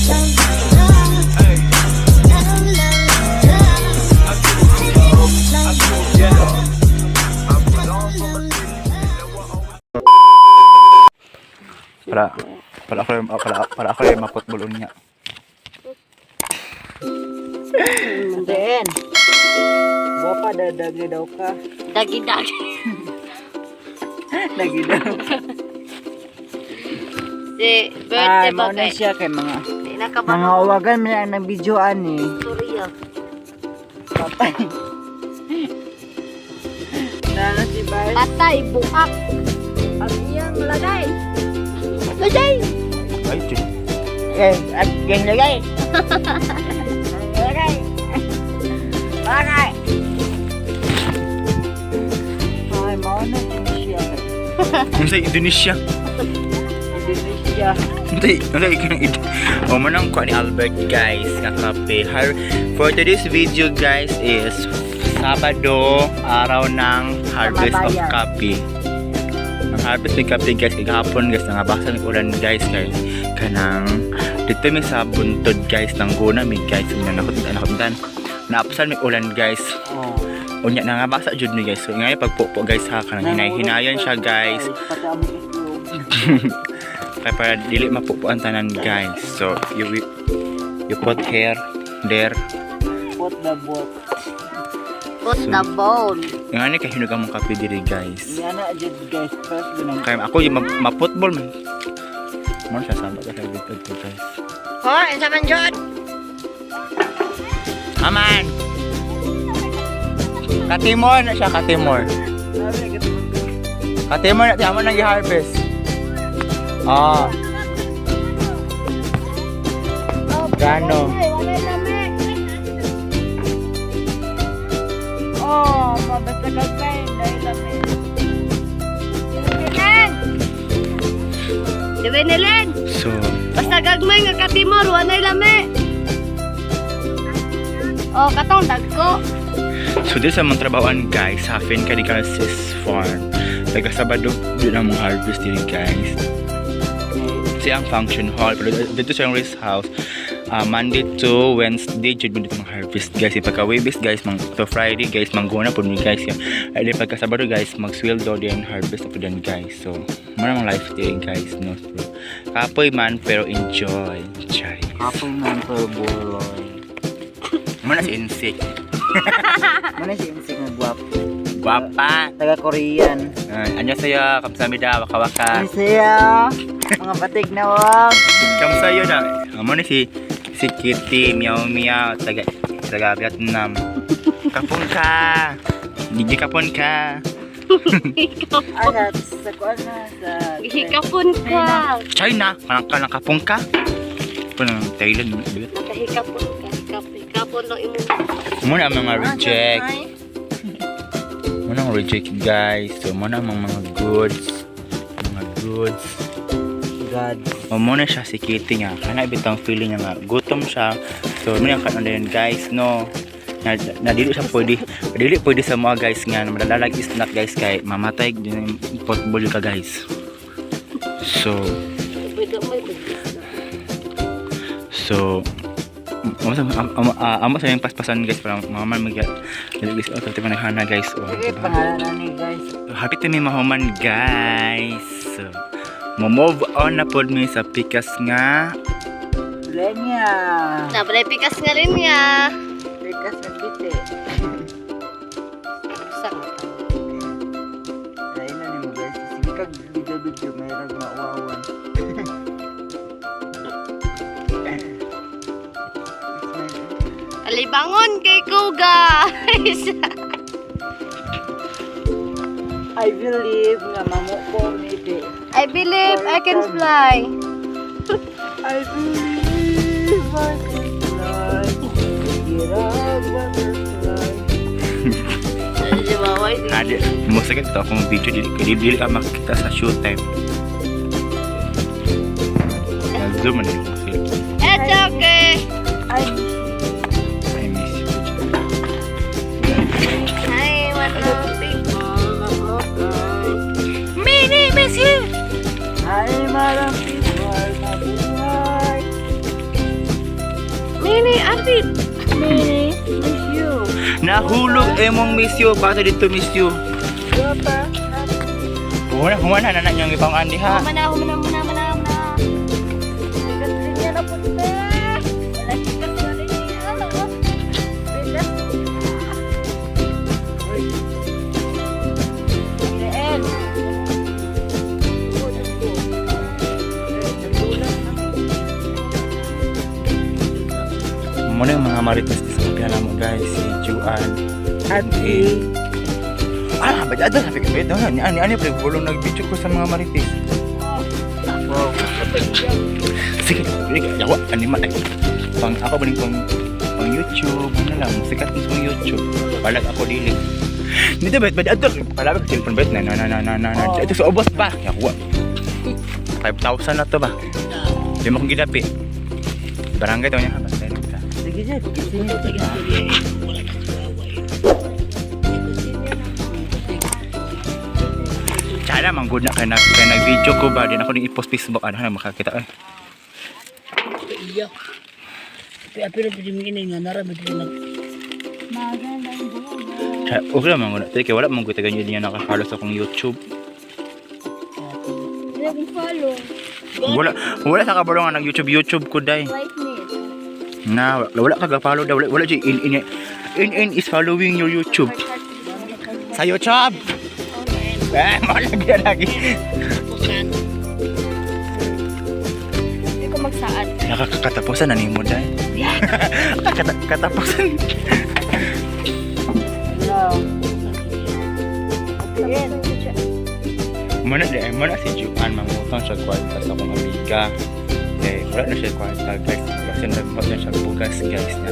Hey. I do it for love. I do it for love. I belong from a city. You know I always Para ako yung maputbol niya. Then, Guwapa, dadagi daw ka. Dagi-dagi. Dagi daw. Si birthday Ay, ba mao na kay? siya kay mga Di na ka mga ba? uwagan man ang nag-video ani. Storya. Patay. Nana si Bay. Patay, buak. Ang iyang lagay. Lagay! Ay, chut. Eh, at gang lagay. Lagay. Lagay. Ay, mao na din siya kay Unsa Indonesia? Indonesia. Hindi, unsa ikinang id. O mo nang kuha ni Albert, guys, nga kape. For today's video, guys, is Sabado, araw ng harvest of Kamabayan. kape. Ang harvest ng kape, guys, kagahapon, guys, nangabasa ng ulan, guys, kay kanang dito mi sa buntod, guys, nang guna mi, guys, unya nakot nakotan. Naapsan mi ulan, guys. Oh. Unya nangabasa jud mi, guys. So ngayon pagpupo, guys, ha, kanang hinay-hinayan siya, guys. Pati among itlog. Kaya para dili mapupo ang tanan, guys. So you put here, there. Put the boat. Put the bone. Yung ano kay hinog ang mong kape diri, guys. Yan na jud, guys. First ginang. Kaya ako yung maputbol man. Mo siya saba ka sa dito, guys. Ha, unsa man jud? Aman. Katimor na siya, Katimor. Katimor na tiyan mo nang gi-harvest. Ah. Gano? Oh, mabasa ka kay dahil lami. Diba nilin? So, Basta gagmay nga katimor, wanay lami. Oh, katong dagko. So dito sa mga trabahoan, guys, sa Finca de Calces Farm. Taga Sabado, doon ang mga harvest dito, guys. Kasi ang function hall, pero dito sa yung rest house, Monday to Wednesday, jud mo dito mga harvest, guys. Pagka Webes, guys, mang, to Friday, guys, mangguna po ni, guys. Ay, di pagka Sabado, guys, magsweldo din, harvest na po din, guys. So, mo namang life day, guys, no? So, kapoy man, pero enjoy. Charis. Kapoy man pero buloy. Mo na si Insik. Muna si Insik nga gwapo. Guwapa! Taga Korean. Annyeonghaseyo, kamsahamnida, waka waka. Annyeonghaseyo. Mga batig na wag. Kamsayo na. Amo ni si Kitty, meow meow, taga taga Vietnam. Kapon ka. Gigi kapon ka. Ah, sa kuan na sa Hikapon ka. China, kanang kanang kapon ka. Kapon ng Thailand. Nakahikapon ka. Hikapon lang imo. Muna ang mga reject. Muna ang reject, guys. So muna ang mga goods. Mga goods. God. O muna siya si Kitty nga. Kana bitang feeling niya nga gutom siya. So muna ang kanon yun, guys, no. Na dili siya pwede, dili pwede sa mga, guys, nga madalalag snack, guys, kay mamatay din yung football ka, guys. So Pwede mo ito. So amo sa yung paspasan, guys, para maman mag guys, oh, tati naghana, guys, oh, Sige, diba? pangalan na ni, guys. So, happy to me mahuman, guys. So, mo move on na pod mi sa pikas nga Lenya. Nabalay pikas nga rin nga. Pikas na kite. Sa nga. Lain na ni mo, guys. Sige kag video video may rag mauwawan. Alibangon kay ko, guys. I believe nga mamuko ni ite. I believe I can fly. I believe I can fly. Girag butterfly. Di ba? Why? Adi, mo sakit to akong video, dili dili, dili ka makita sa show time. Zoom man yung kasi. It's okay. I I miss you. Hi, what up, people? Mini miss you. Hi, madam people, mabuhay. Nahulog emong miss you. Basta dito miss you. Humana, humana na na niyong ibang andi ha. Humana, humana, humana, humana, humana. Linya na po te. Wala sikat na rin niya. Muna yung mga marites sa kapila mo guys, si Juan. Happy. Ah, ba ada sabi ko ito. Ani ani ani pre bulong nag-video ko sa mga marites. Wow. Sige, sige, yawa ani man. Ay, pang ako ba ning pang pang YouTube, ano lang, sikat mo sa YouTube. Palag ako dili. Dito ba ba ato palabig sa cellphone bet na na na na na na. Ito sa ubos pa. Yawa. 5,000 na to ba? Di mo kong gidapi. Barangay daw niya ha, basta yun ka. Sige, Jed. Sige. Tsada man good na kay nag kay nag-video ko ba din ako din i-post Facebook ano na makakita ay. Iya. Pero pero pwede mo nga nara mo nag Magandang buhay. Tsada okay lang man gud na. Kay wala man gud taga niya naka-follow sa akong YouTube. Wala akong follow. Wala wala sa kabalo nga nag YouTube YouTube ko day. Like me. Na wala, wala ka ga-follow daw wala, wala jud in in in in is following your YouTube. Sa YouTube. Eh, malagi lagi. pusan. Hindi ko magsaad. Nakakatapusan na nimo day. Katapusan. Hello. Again. Muna di muna si Juan mangutang siya kwarta sa akong amiga. Eh, wala na siya kwarta guys. Kasi nagpot na siya bugas guys na.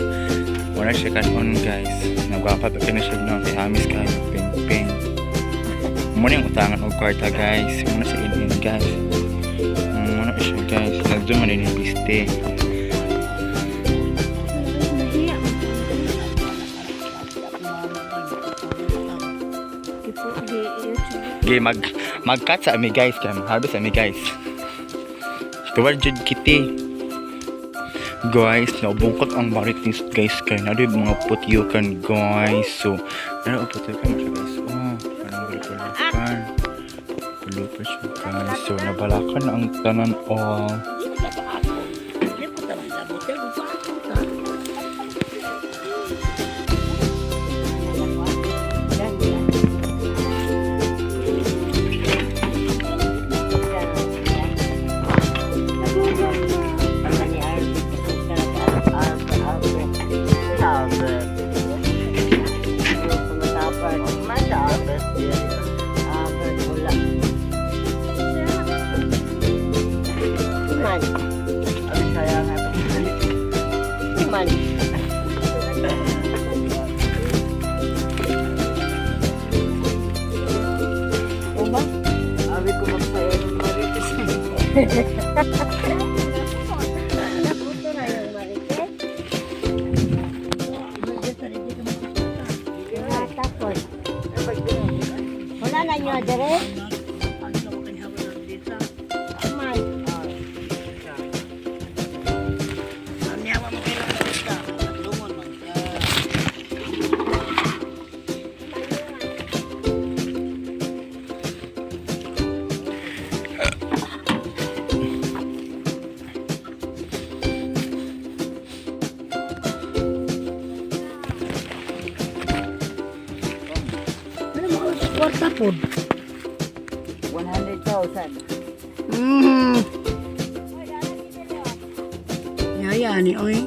Wala siya kanon guys. Nagwapa pa kina siya no. Kay hamis kayo ping ping. Muna yung utangan og kwarta guys. Muna si in guys. Muna siya guys. Nagdo man din yung piste. Nahiya. Okay, mag mag-cut sa ami guys. Kaya mag-harvest sa ami guys. Tuwad jud kiti. Guys, nabungkot ang marites guys kay na mga putyukan guys. So, ano ang putyukan mo siya guys? Oh, parang gulpulupan. Pulupan siya guys. So, nabalakan na ang tanan all. Hindi ko tamang sabot. Pero pa ako ta. Ano ni Albert? Albert, Albert. Albert. Masa Albert. Albert, wala. Man. Abi sayang Man. Uma? Abi ko magsayo ng marites. Naputo na yung marites. Tapos. Wala na nyo, dire? Ano ko kanya wala dito. Man. Ang yawa mo kayo ng dito. Lungon man siya. Ano mo kwarta po? 100,000. Yaya ni oy.